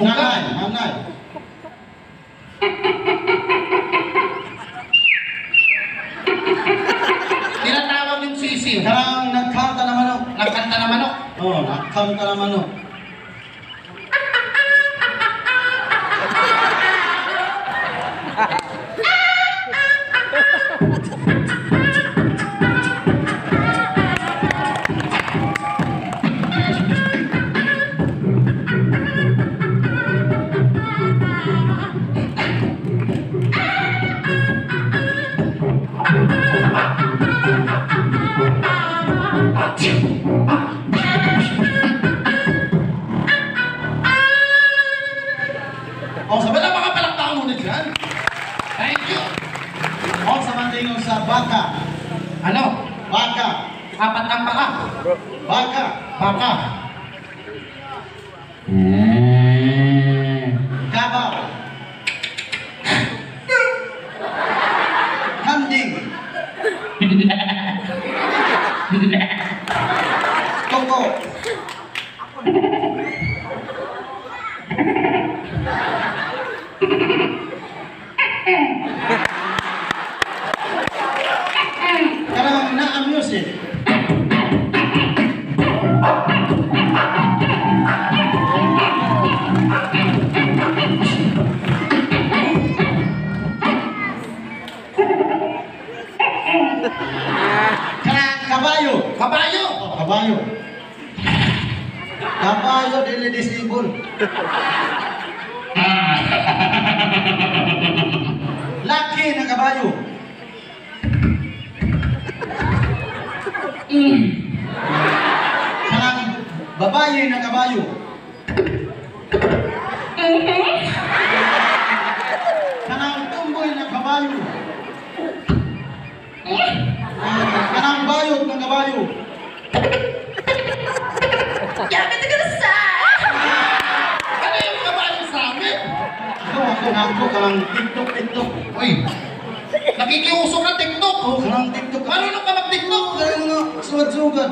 Nanay, nanay. Tinatawag yung sisiw. Kanang nagkanta na manok. Nagkanta na manok. Oh, nagkanta na manok. Oh, sabi na mga palakpakan muna dyan. Thank you. Oh, sa mantingon sa baka. Ano? Baka. Apat ang paa. Baka. Baka. Kabaw. Kanding. Toko. Karang na-music. Karang kabayo. Kabayo. Oh, kabayo. Kabayo dili disable. Laki ng kabayo. Kanang babae ng kabayo. Kanang tumboy ng kabayo. Kanang bayot ng kabayo. Ano yung kabayo sa amin? Ako, ako, ako, kanang TikTok, TikTok. Uy. Nakikiuso ka TikTok. Oh, kanang TikTok. Marunong ka mag-TikTok. Kanang mga sugad-sugad.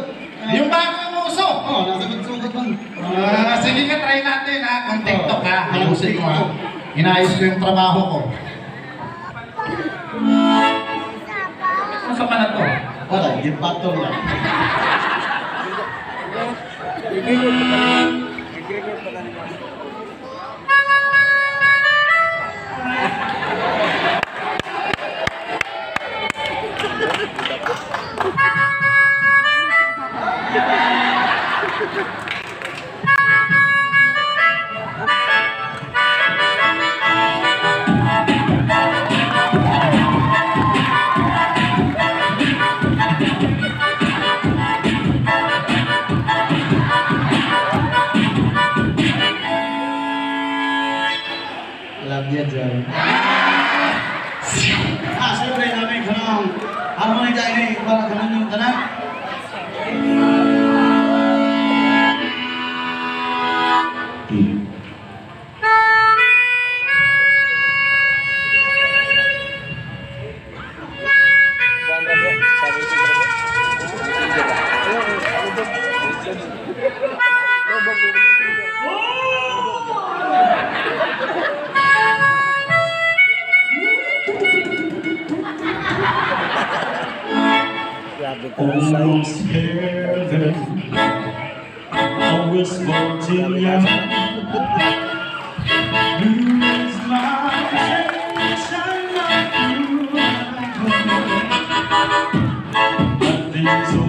Yung bagong uso. Oh, nasa sugad man. Ah, sige nga, try natin ha. Kung TikTok ha. Ayusin ko ha. TikTok. Inaayos ko yung trabaho ko. Ano pa na to? Wala, yung battle lang. Love you, Joy. Ah, siyempre namin kanang harmonica ini para kanon yung tanan. Almost heaven, always Virginia. Blue is my shine like blue. But these